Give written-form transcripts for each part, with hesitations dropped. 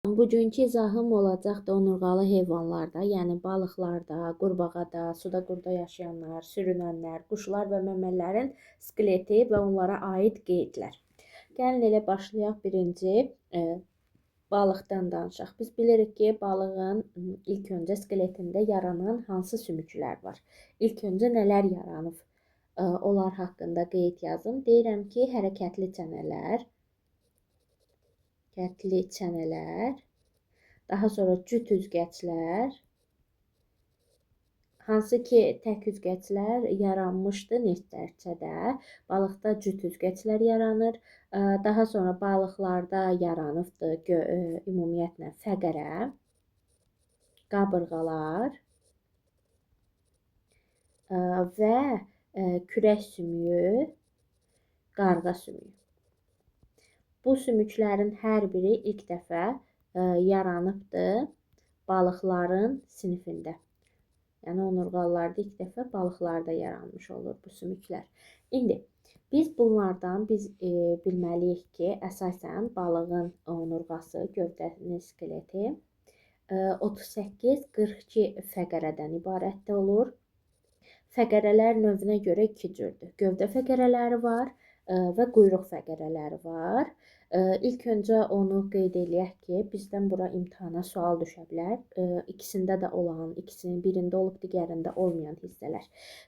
Bugünkü izahım olacaqdı onurğalı heyvanlarda, yəni balıqlarda, qurbağada, suda qurda yaşayanlar, sürünənlər, quşlar və məməlilərin skeleti və onlara aid qeydlər. Gəlin elə başlayaq birinci balıqdan danışaq. Biz bilirik ki, balığın ilk öncə skeletində yaranan hansı sümüklər var? İlk öncə nələr yaranıb? Onlar haqqında qeyd yazın. Deyirəm ki, hərəkətli çənələr, daha sonra cüt üzgəclər, hansı ki, tək üzgəclər yaranmışdı neftərçədə, balıqda cüt üzgəclər yaranır, daha sonra balıqlarda yaranıbdır ümumiyyətlə fəqərə, qabırğalar və kürək sümüyü, qarğa sümüyü. Bu sümüklərin hər biri ilk dəfə yaranıbdır balıqların sinifində. Yəni, onurğalılarda ilk dəfə balıqlarda yaranmış olur bu sümüklər. İndi, biz bunlardan bilməliyik ki, əsasən balığın onurğası, gövdəsinin skeleti 38-42 fəqərədən ibarətdə olur. Fəqərələr növünə görə iki cürdür. Gövdə fəqərələri var və quyruq fəqərələri var. İlk öncə onu qeyd eləyək ki, bizdən bura imtahana sual düşə bilər. İkisində də olan, ikisinin birində olub, digərində olmayan hissələr.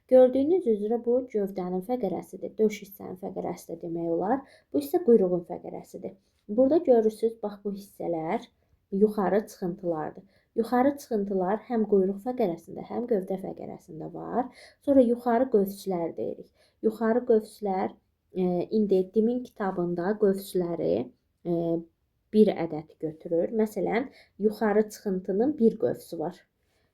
Gördüyünüz üzrə bu gövdənin fəqərəsidir. Döş hissənin fəqərəsi də demək olar. Bu isə quyruğun fəqərəsidir. Burada görürsünüz, bax bu hissələr yuxarı çıxıntılardır. Yuxarı çıxıntılar həm quyruq fəqərəsində, həm gövdə fəqərəsində var. Sonra yuxarı qövslər deyirik. Yuxarı qövslər, indi DİM-in kitabında qövsləri bir ədəd götürür. Məsələn, yuxarı çıxıntının bir qövsü var.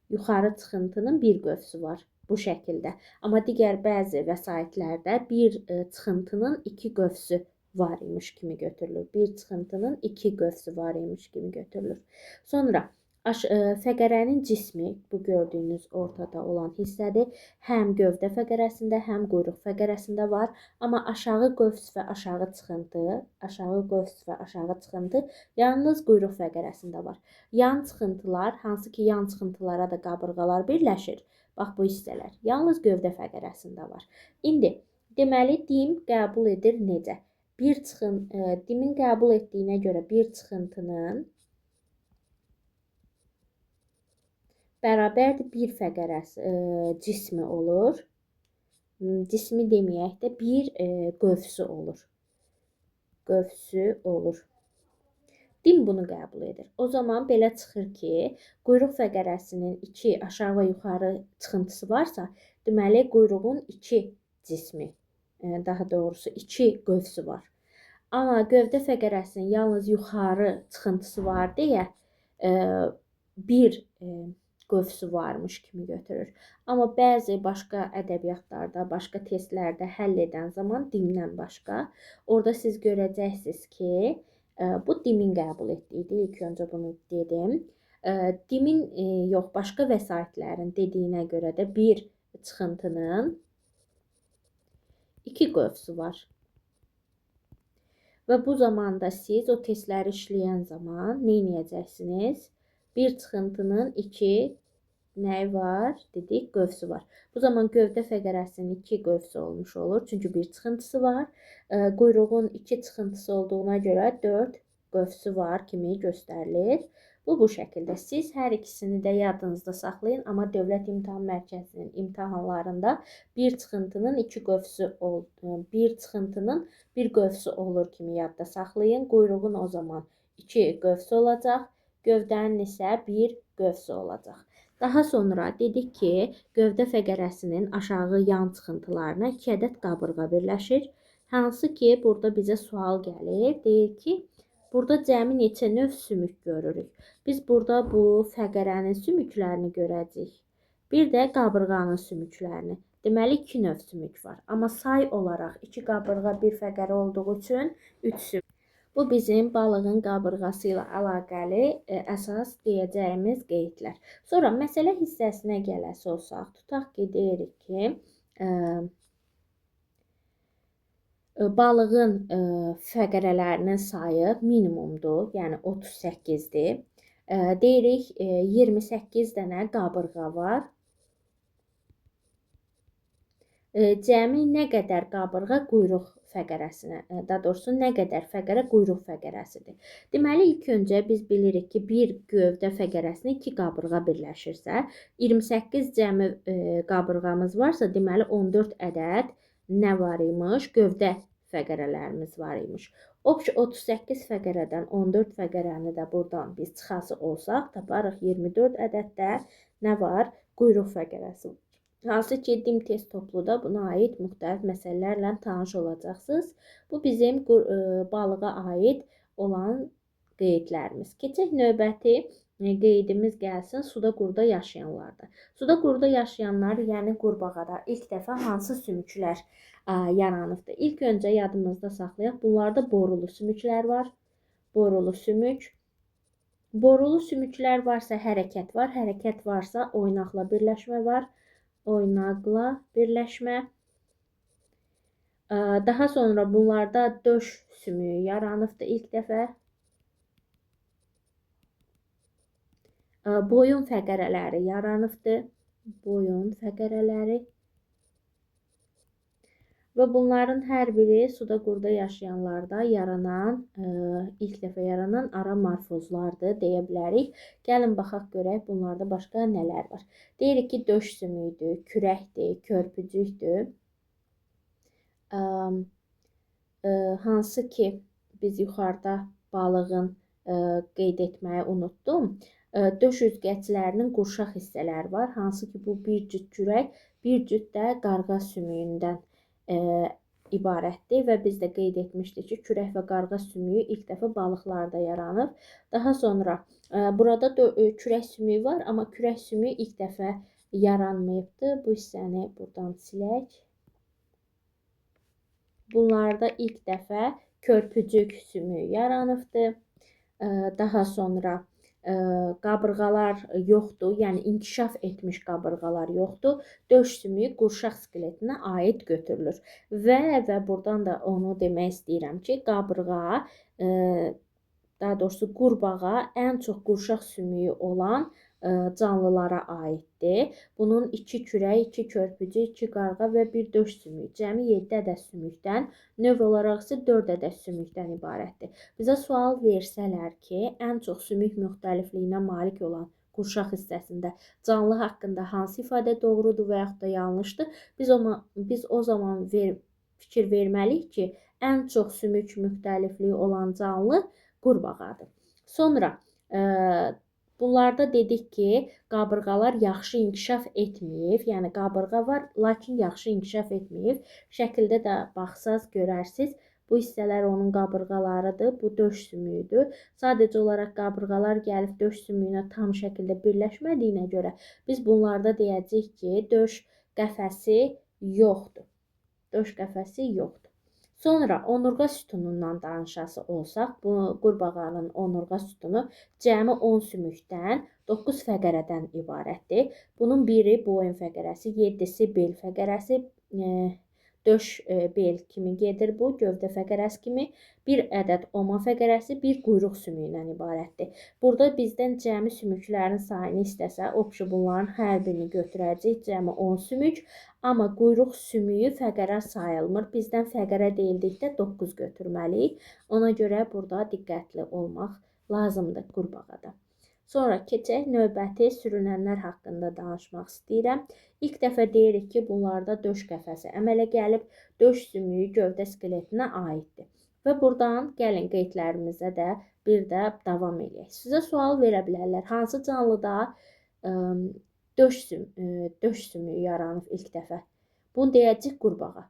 Yuxarı çıxıntının bir qövsü var bu şəkildə. Amma digər bəzi vəsaitlərdə bir çıxıntının iki qövsü var imiş kimi götürülür. Bir çıxıntının iki qövsü var imiş kimi götürülür. Sonra fəqərənin cismi, bu gördüyünüz ortada olan hissədir. Həm gövdə fəqərəsində, həm quyruq fəqərəsində var. Amma aşağı qövs və aşağı çıxıntı, aşağı qövs və aşağı çıxıntı yalnız quyruq fəqərəsində var. Yan çıxıntılar, hansı ki yan çıxıntılara da qabırğalar birləşir. Bax bu hissələr yalnız gövdə fəqərəsində var. İndi deməli DİM qəbul edir necə? DİM-in qəbul etdiyinə görə bir çıxıntının bərabərdir bir fəqərəsi cismi olur. Cismi deməyək də bir qövsü olur. Qövsü olur. DİM bunu qəbul edir. O zaman belə çıxır ki, quyruq fəqərəsinin iki aşağı və yuxarı çıxıntısı varsa, deməli quyruğun iki cismi, daha doğrusu iki qövsü var. Amma gövdə fəqərəsinin yalnız yuxarı çıxıntısı var deyə bir qövsü varmış kimi götürür. Amma bəzi başqa ədəbiyyatlarda, başqa testlərdə həll edən zaman DİM-dən başqa, orada siz görəcəksiniz ki, bu DİM-in qəbul etdiyidir. İlk öncə bunu dedim. DİM-in yox, başqa vəsaitlərin dediyinə görə də bir çıxıntının iki qövsü var. Və bu zamanda siz o testləri işləyən zaman nə edəcəksiniz? Bir çıxıntının iki nəyi var? Dedik, qövsü var. Bu zaman gövdə fəqərəsinin iki qövsü olmuş olur. Çünki bir çıxıntısı var. Quyruğun iki çıxıntısı olduğuna görə 4 qövsü var kimi göstərilir. Bu şəkildə. Siz hər ikisini də yadınızda saxlayın. Amma Dövlət İmtahan Mərkəzinin imtahanlarında bir çıxıntının iki qövsü bir çıxıntının bir qövsü olur kimi yadda saxlayın. Quyruğun o zaman iki qövsü olacaq. Gövdənin isə bir qövsü olacaq. Daha sonra dedik ki, gövdə fəqərəsinin aşağı yan çıxıntılarına iki ədəd qabırğa birləşir. Hansı ki, burada bizə sual gəlir. Deyir ki, burada cəmi neçə növ sümük görürük. Biz burada bu fəqərənin sümüklərini görəcəyik. Bir də qabırğanın sümüklərini. Deməli, iki növ sümük var. Amma say olaraq iki qabırğa bir fəqərə olduğu üçün 3 sümük. Bu bizim balığın qabırğası ilə əlaqəli əsas deyəcəyimiz qeydlər. Sonra məsələ hissəsinə gələsi olsaq, tutaq ki, deyirik ki, Balığın fəqərələrinin sayı minimumdur, yəni 38-dir. Deyirik 28 dənə qabırğa var. Cəmi nə qədər qabırğa quyruq fəqərəsinə, daha doğrusu nə qədər fəqərə quyruq fəqərəsidir. Deməli, ilk öncə biz bilirik ki, bir gövdə fəqərəsinə 2 qabırğa birləşirsə, 28 cəmi qabırğamız varsa, deməli 14 ədəd nə var imiş? Gövdə fəqərələrimiz var imiş. Obş 38 fəqərədən 14 fəqərəni də buradan biz çıxası olsaq, taparıq 24 ədəd də nə var? Quyruq fəqərəsi var. Hansı ki, DİM test topluda buna aid müxtəlif məsələlərlə tanış olacaqsınız. Bu bizim balığa aid olan qeydlərimiz. Keçək növbəti qeydimiz gəlsin suda quruda yaşayanlarda. Suda quruda yaşayanlar, yəni qurbağada ilk dəfə hansı sümüklər yaranıbdır? İlk öncə yadımızda saxlayaq. Bunlarda borulu sümüklər var. Borulu sümük. Borulu sümüklər varsa hərəkət var. Hərəkət varsa oynaqla birləşmə var. Oynaqla birləşmə. Daha sonra bunlarda döş sümüyü yaranıbdır ilk dəfə. Boyun fəqərələri yaranıbdır. Boyun fəqərələri. Və bunların hər biri suda quruda yaşayanlarda yaranan, ilk dəfə yaranan ara morfozlardır deyə bilərik. Gəlin baxaq görək bunlarda başqa nələr var. Deyirik ki, döş sümüyüdür, kürəkdir, körpücükdür. Hansı ki, biz yuxarıda balığın qeyd etməyi unutdum. Döş üzgəclərinin qurşaq hissələri var. Hansı ki, bu bir cüt kürək, bir cüt də qarğa sümüyündən ibarətdir və biz də qeyd etmişdik ki, kürək və qarğa sümüyü ilk dəfə balıqlarda yaranıb. Daha sonra burada kürək sümüyü var, amma kürək sümüyü ilk dəfə yaranmayıbdır. Bu hissəni buradan silək. Bunlarda ilk dəfə körpücük sümüyü yaranıbdır. Daha sonra qabırğalar yoxdur, yəni inkişaf etmiş qabırğalar yoxdur. Döş sümüyü qurşaq skeletinə aid götürülür. Və buradan da onu demək istəyirəm ki, qabırğa, daha doğrusu qurbağa ən çox qurşaq sümüyü olan canlılara aiddir. Bunun 2 kürək, 2 körpücü, 2 qarğa və bir döş sümüyü, cəmi 7 ədəd sümükdən, növ olaraq isə 4 ədəd sümükdən ibarətdir. Bizə sual versələr ki, ən çox sümük müxtəlifliyinə malik olan qurşaq hissəsində canlı haqqında hansı ifadə doğrudur və yaxud da yanlışdır, biz o zaman fikir verməliyik ki, ən çox sümük müxtəlifliyi olan canlı qurbağadır. Sonra bunlarda dedik ki, qabırğalar yaxşı inkişaf etməyib, yəni qabırğa var, lakin yaxşı inkişaf etməyib. Şəkildə də baxsaz görərsiniz, bu hissələr onun qabırğalarıdır, bu döş sümüyüdür. Sadəcə olaraq qabırğalar gəlib döş sümüyünə tam şəkildə birləşmədiyinə görə biz bunlarda deyəcəyik ki, döş qəfəsi yoxdur. Döş qəfəsi yoxdur. Sonra onurğa sütunundan danışası olsaq, bu qurbağanın onurğa sütunu cəmi 10 sümükdən, 9 fəqərədən ibarətdir. Bunun biri boyun fəqərəsi, 7-si bel fəqərəsi, döş bel kimi gedir bu, gövdə fəqərəsi kimi, bir ədəd oma fəqərəsi, bir quyruq sümüyündən ibarətdir. Burada bizdən cəmi sümüklərin sayını istəsə, opşu bunların hər birini götürəcək, cəmi 10 sümük, amma quyruq sümüyü fəqərə sayılmır. Bizdən fəqərə deyildikdə 9 götürməliyik. Ona görə burada diqqətli olmaq lazımdır qurbağada. Sonra keçək növbəti sürünənlər haqqında danışmaq istəyirəm. İlk dəfə deyirik ki, bunlarda döş qəfəsi əmələ gəlib, döş sümüyü gövdə skeletinə aiddir. Və buradan gəlin qeydlərimizə də bir də davam eləyək. Sizə sual verə bilərlər, hansı canlıda döş sümüyü yaranıb ilk dəfə? Bunu deyəcək qurbağa.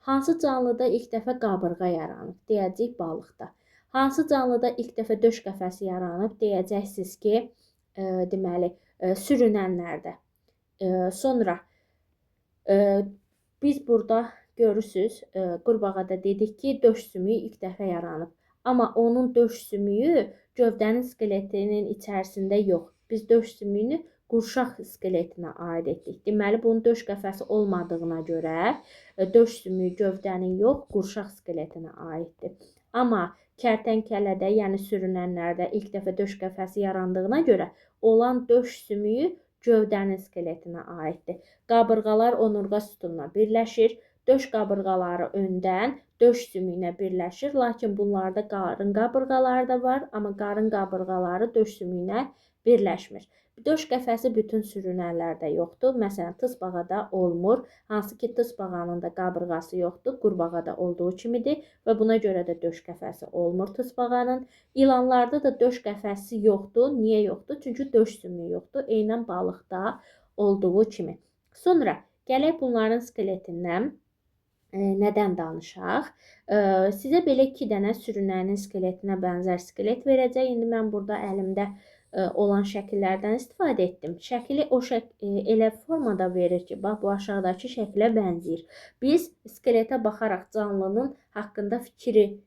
Hansı canlıda ilk dəfə qabırğa yaranıb? Deyəcək balıqda. Hansı canlıda ilk dəfə döş qəfəsi yaranıb? Deyəcəksiniz ki, deməli, sürünənlərdə. Sonra biz burada görürsünüz, qurbağada dedik ki, döş sümüyü ilk dəfə yaranıb. Amma onun döş sümüyü gövdənin skeletinin içərisində yox. Biz döş sümüyünü Qurşaq skeletinə aid etdik. Deməli, bunun döş qəfəsi olmadığına görə döş sümüyü gövdənin yox, qurşaq skeletinə aiddir. Amma kərtənkələdə, yəni sürünənlərdə ilk dəfə döş qəfəsi yarandığına görə olan döş sümüyü gövdənin skeletinə aiddir. Qabırğalar onurğa sütununa birləşir. Döş qabırğaları öndən döş sümüyünə birləşir. Lakin bunlarda qarın qabırğaları da var, amma qarın qabırğaları döş sümüyünə birləşmir. Döş qəfəsi bütün sürünənlərdə yoxdur. Məsələn, tısbağada olmur. Hansı ki, tısbağanın da qabırğası yoxdur, qurbağada olduğu kimidir və buna görə də döş qəfəsi olmur tısbağanın. İlanlarda da döş qəfəsi yoxdur. Niyə yoxdur? Çünki döş sümüyü yoxdur. Eynən balıqda olduğu kimi. Sonra gələk bunların skeletindən nədən danışaq? Sizə belə 2 dənə sürünənin skeletinə bənzər skelet verəcək. İndi mən burada əlimdə olan şəkillərdən istifadə etdim. Şəkili o elə formada verir ki, bax bu aşağıdakı şəkilə bənzəyir. Biz skeletə baxaraq canlının haqqında fikri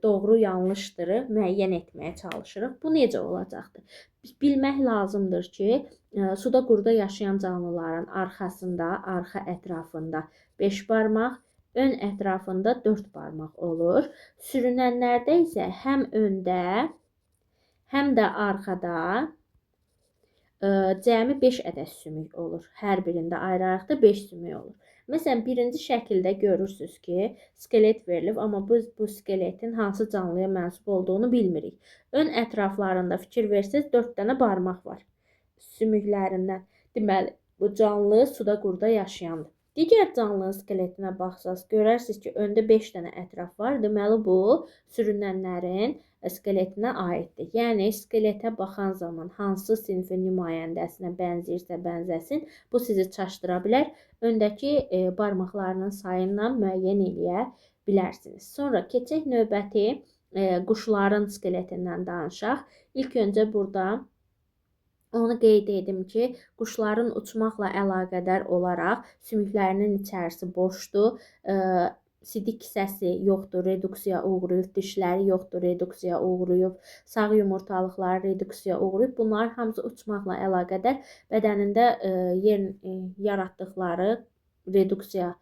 doğru yanlışdırı müəyyən etməyə çalışırıq. Bu necə olacaqdır? Biz bilmək lazımdır ki, suda quruda yaşayan canlıların arxasında, arxa ətrafında 5 barmaq, ön ətrafında 4 barmaq olur. Sürünənlərdə isə həm öndə, həm də arxada cəmi 5 ədəd sümük olur. Hər birində ayrı-ayrılıqda 5 sümük olur. Məsələn, birinci şəkildə görürsünüz ki, skelet verilib, amma biz bu skeletin hansı canlıya mənsub olduğunu bilmirik. Ön ətraflarında fikir versəniz 4 dənə barmaq var sümüklərindən. Deməli, bu canlı suda quruda yaşayandır. Digər canlının skeletinə baxsaz, görərsiniz ki, öndə 5 dənə ətraf var. Deməli, bu sürünənlərin skeletinə aiddir. Yəni, skeletə baxan zaman hansı sinfin nümayəndəsinə bənzəyirsə bənzəsin, bu sizi çaşdıra bilər. Öndəki barmaqlarının sayından müəyyən eləyə bilərsiniz. Sonra keçək növbəti quşların skeletindən danışaq. İlk öncə burada onu qeyd edim ki, quşların uçmaqla əlaqədar olaraq sümüklərinin içərisi boşdur, sidik kisəsi yoxdur, reduksiya uğrayıb, dişləri yoxdur, reduksiya uğrayıb, sağ yumurtalıqları reduksiya uğrayıb. Bunların hamısı uçmaqla əlaqədar bədənində yaratdıqları reduksiya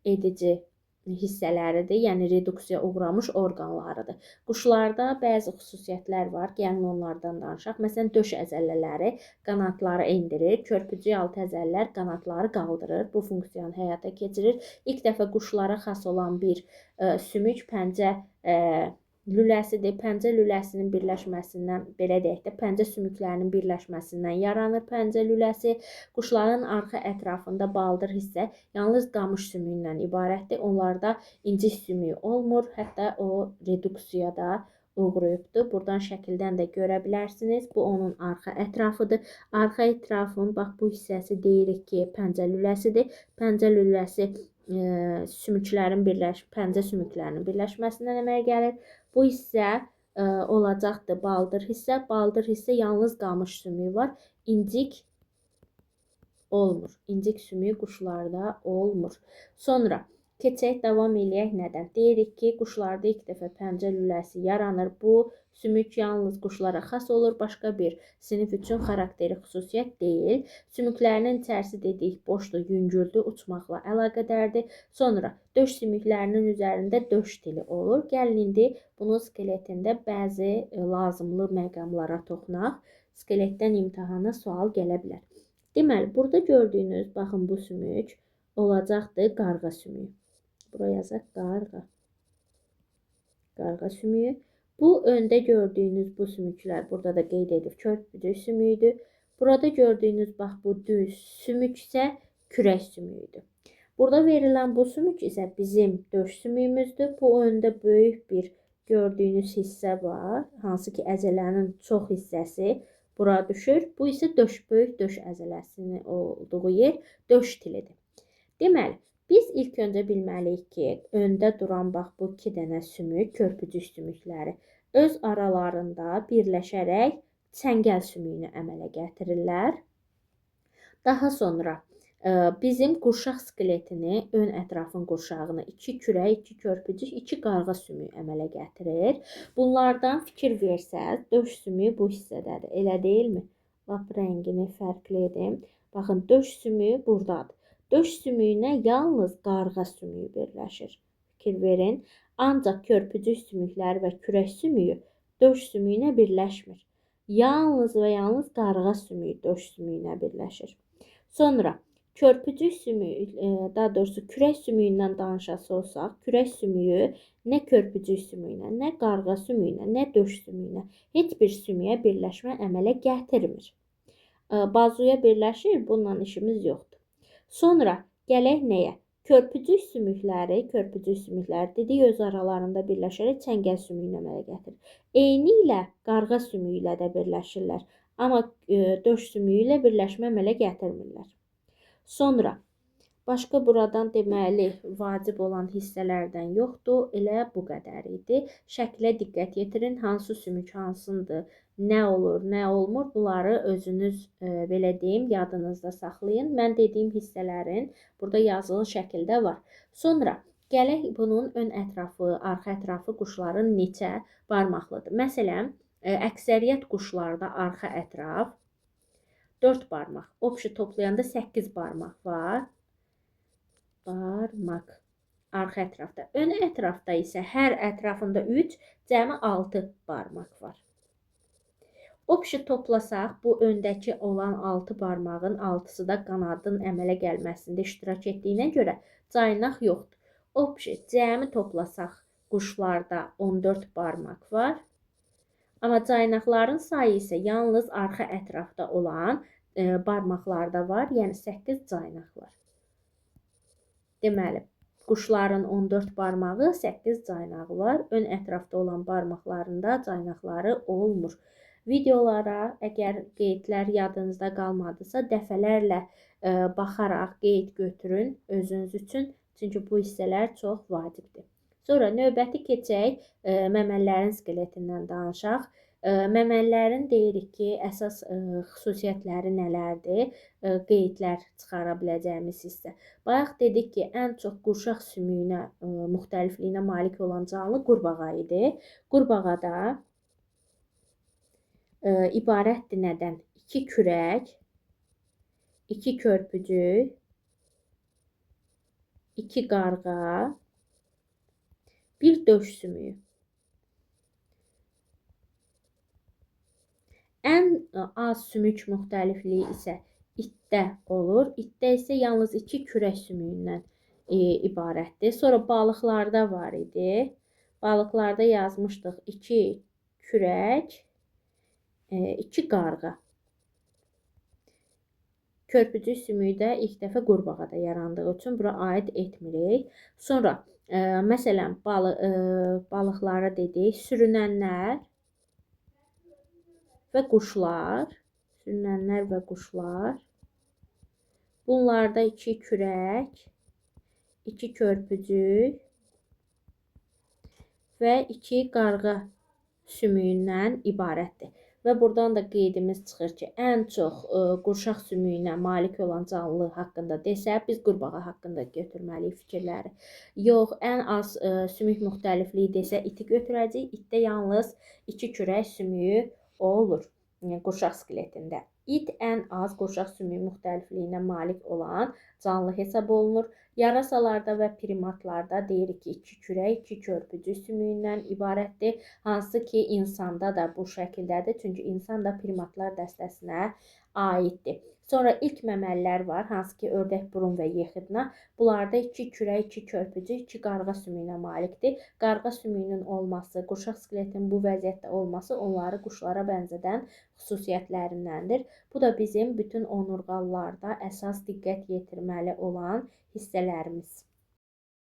edici hissələridir, yəni reduksiya uğramış orqanlarıdır. Quşlarda bəzi xüsusiyyətlər var, gəlin onlardan danışaq. Məsələn, döş əzələləri qanadları endirir, körpücük altı əzələlər qanadları qaldırır, bu funksiyanı həyata keçirir. İlk dəfə quşlara xas olan bir sümük pəncə lüləsidir. Pəncə lüləsinin birləşməsindən, belə deyək də, pəncə sümüklərinin birləşməsindən yaranır pəncə lüləsi. Quşların arxa ətrafında baldır hissə yalnız qamış sümüyündən ibarətdir. Onlarda incik sümüyü olmur, hətta o reduksiyada uğrayıbdır. Buradan şəkildən də görə bilərsiniz. Bu onun arxa ətrafıdır. Arxa ətrafın bax bu hissəsi deyirik ki, pəncə lüləsidir. Pəncə lüləsi sümüklərin pəncə sümüklərinin birləşməsindən əmələ gəlir. Bu hissə olacaqdır baldır hissə. Baldır hissə yalnız qamış sümüyü var. İncik olmur. İncik sümüyü quşlarda olmur. Sonra keçək, davam eləyək. Nədən? Deyirik ki, quşlarda ilk dəfə pəncə lüləsi yaranır. Bu sümük yalnız quşlara xas olur. Başqa bir sinif üçün xarakteri xüsusiyyət deyil. Sümüklərinin içərisi dedik boşdur, yüngüldür, uçmaqla əlaqədardır. Sonra döş sümüklərinin üzərində döş tili olur. Gəlin indi bunun skeletində bəzi lazımlı məqamlara toxunaq. Skeletdən imtahana sual gələ bilər. Deməli, burada gördüyünüz, baxın bu sümük olacaqdır qarğa sümüyü. Bura yazaq qarğa. Qarğa sümüyü. Bu öndə gördüyünüz bu sümüklər, burada da qeyd edib körpücük sümüyüdür. Burada gördüyünüz bax bu düz sümük isə kürək sümüyüdür. Burada verilən bu sümük isə bizim döş sümüyümüzdür. Bu öndə böyük bir gördüyünüz hissə var, hansı ki əzələnin çox hissəsi bura düşür. Bu isə döş, böyük döş əzələsinin olduğu yer döş tilidir. Deməli, biz ilk öncə bilməliyik ki, öndə duran bax bu iki dənə sümük, körpücük sümükləri öz aralarında birləşərək çəngəl sümüyünü əmələ gətirirlər. Daha sonra bizim qurşaq skeletini, ön ətrafın qurşağını 2 kürək, 2 körpücük, 2 qarğa sümüyü əmələ gətirir. Bunlardan fikir versəz, döş sümüyü bu hissədədir, elə deyilmi? Lap rəngini fərqli edim. Baxın, döş sümüyü buradadır. Döş sümüyünə yalnız qarğa sümüyü birləşir. Fikir verin. Ancaq körpücük sümükləri və kürək sümüyü döş sümüyünə birləşmir. Yalnız və yalnız qarğa sümüyü döş sümüyünə birləşir. Sonra körpücük sümüyü, daha doğrusu kürək sümüyündən danışası olsaq, kürək sümüyü nə körpücük sümüyünə, nə qarğa sümüyünə, nə döş sümüyünə, heç bir sümüyə birləşmə əmələ gətirmir. Bazuya birləşir, bununla işimiz yoxdur. Sonra gələk nəyə? Körpücük sümükləri, dedik, öz aralarında birləşərək çəngəl sümüyünü əmələ gətirir. Eyni ilə qarğa sümüyü ilə də birləşirlər, amma döş sümüyü ilə birləşmə əmələ gətirmirlər. Sonra başqa buradan deməli vacib olan hissələrdən yoxdur. Elə bu qədər idi. Şəklə diqqət yetirin. Hansı sümük hansındır, nə olur, nə olmur, bunları özünüz belə deyim, yadınızda saxlayın. Mən dediyim hissələrin burada yazılı şəkildə var. Sonra gələk bunun ön ətrafı, arxa ətrafı quşların neçə barmaqlıdır. Məsələn, əksəriyyət quşlarda arxa ətraf 4 barmaq. Obşi toplayanda 8 barmaq var. Barmaq. Arxa ətrafda. Ön ətrafda isə hər ətrafında 3, cəmi 6 barmaq var. Obşi toplasaq, bu öndəki olan 6 barmağın 6-sı da qanadın əmələ gəlməsində iştirak etdiyinə görə caynaq yoxdur. Obşi cəmi toplasaq, quşlarda 14 barmaq var. Amma caynaqların sayı isə yalnız arxa ətrafda olan barmaqlarda var. Yəni 8 caynaq var. Deməli, quşların 14 barmağı, 8 caynağı var. Ön ətrafda olan barmaqlarında caynaqları olmur. Videolara əgər qeydlər yadınızda qalmadısa, dəfələrlə baxaraq qeyd götürün özünüz üçün. Çünki bu hissələr çox vacibdir. Sonra növbəti keçək, məməlilərin skeletindən danışaq. Məməlilərin deyirik ki, əsas xüsusiyyətləri nələrdir? Qeydlər çıxara biləcəyimiz hissə. Bayaq dedik ki, ən çox qurşaq sümüyünə, müxtəlifliyinə malik olan canlı qurbağa idi. Qurbağa da ibarətdir nədən? 2 kürək, 2 körpücük, 2 qarğa, bir döş sümüyü. Ən az sümük müxtəlifliyi isə itdə olur. İtdə isə yalnız 2 kürək sümüyündən ibarətdir. Sonra balıqlarda var idi. Balıqlarda yazmışdıq 2 kürək, 2 qarğa. Körpücük sümüyü də ilk dəfə qurbağada yarandığı üçün bura aid etmirik. Sonra məsələn, balıqlara dedik, sürünənlər və quşlar, sürünənlər və quşlar. Bunlarda 2 kürək, 2 körpücük və 2 qarğa sümüyündən ibarətdir. Və buradan da qeydimiz çıxır ki, ən çox qurşaq sümüyünə malik olan canlı haqqında desə, biz qurbağa haqqında götürməliyik fikirləri. Yox, ən az sümük müxtəlifliyi desə, iti götürəcəyik. İtdə yalnız 2 kürək sümüyü olur, yəni qurşaq skeletində. İt ən az qurşaq sümüyü müxtəlifliyinə malik olan canlı hesab olunur. Yarasalarda və primatlarda deyirik ki, 2 kürək, 2 körpücük sümüyündən ibarətdir. Hansı ki, insanda da bu şəkildədir. Çünki insan da primatlar dəstəsinə aiddir. Sonra ilk məməlilər var, hansı ki, ördək, burun və yexidna. Bunlarda 2 kürək, 2 körpücük, 2 qarğa sümüyünə malikdir. Qarğa sümüyünün olması, qurşaq skeletinin bu vəziyyətdə olması onları quşlara bənzədən xüsusiyyətlərindəndir. Bu da bizim bütün onurğalılarda əsas diqqət yetirməli olan hissələrimiz.